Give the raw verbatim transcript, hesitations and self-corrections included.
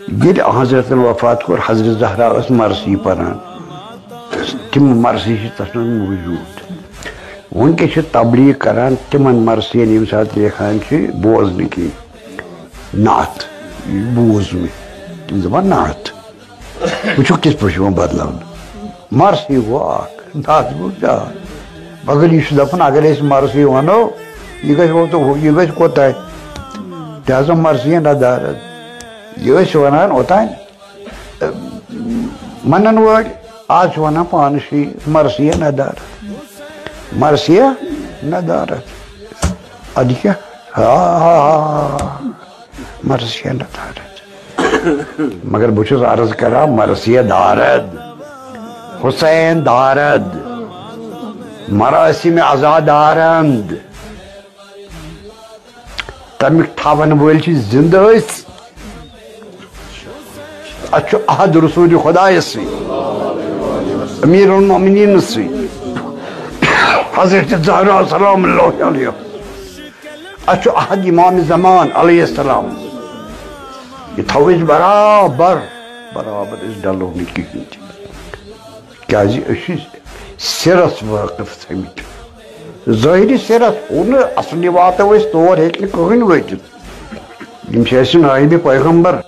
ییٚلہِ حضرتن وفات کوٚر، حضرت زہرا ٲس مرثی پران۔ تِم مرثی چھِ تَتھ منٛز موجود۔ وٕنکیٚس چھِ تبلیغ کران تِمن مرثین، ییٚمہِ ساتہٕ لیکھان چھِ، بوزنہٕ کِنۍ۔ نعت، یہِ بوز مےٚ، تِم دَپان نعت۔ وٕچھِو کِتھ پٲٹھۍ چھُ یِوان بدلاونہٕ۔ مرثی گوٚو اکھ، نعت گوٚو بیٛاکھ۔ مگر یہِ چھُ دَپان، اگر أسۍ مرثی وَنو، یہِ گژھِ وۄنۍ تہٕ ہُہ، یہِ گژھِ کوٚتام؟ لہذا مرثی ندارت۔ یہِ ٲسۍ وَنان اوٚتام، مَنَن وٲلۍ، آز چھِ وَنان پانَس چھِ مرثیہ ندارت۔ مرثیہ ندارت۔ اَدٕ کیٛاہ؟ ہا، ہا، ہا، ہا۔ مرثیہ ندارت۔ مگر بہٕ چھُس عرض کران، مرثیہ دارد، حسین دارد، مراسم عزا دارند۔ تَمیُک تھاوَن وٲلۍ چھِ زِندٕ أسۍ۔ اَتھ چھُ عہد رسول خدایَس سۭتۍ، امیر المومنین سۭتۍ، حضرت زہرا سلام اللہ علیہ۔ اَتھ چھُ عہد امام زمان علیہ السلام۔ یہِ تھاوو أسۍ برابر، برابر أسۍ ڈلو نہٕ کِہیٖنۍ تہِ۔ کیٛازِ أسۍ چھِ سِرَس وٲقِف تھٲمٕتۍ۔ ظٲہری سِرَس، ہُہ نہٕ اَصلی واتو أسۍ تور، ہیٚکہِ نہٕ کٕہٕنۍ وٲتِتھ۔ یِم چھِ اَسہِ نٲیِبِ پیغمبر۔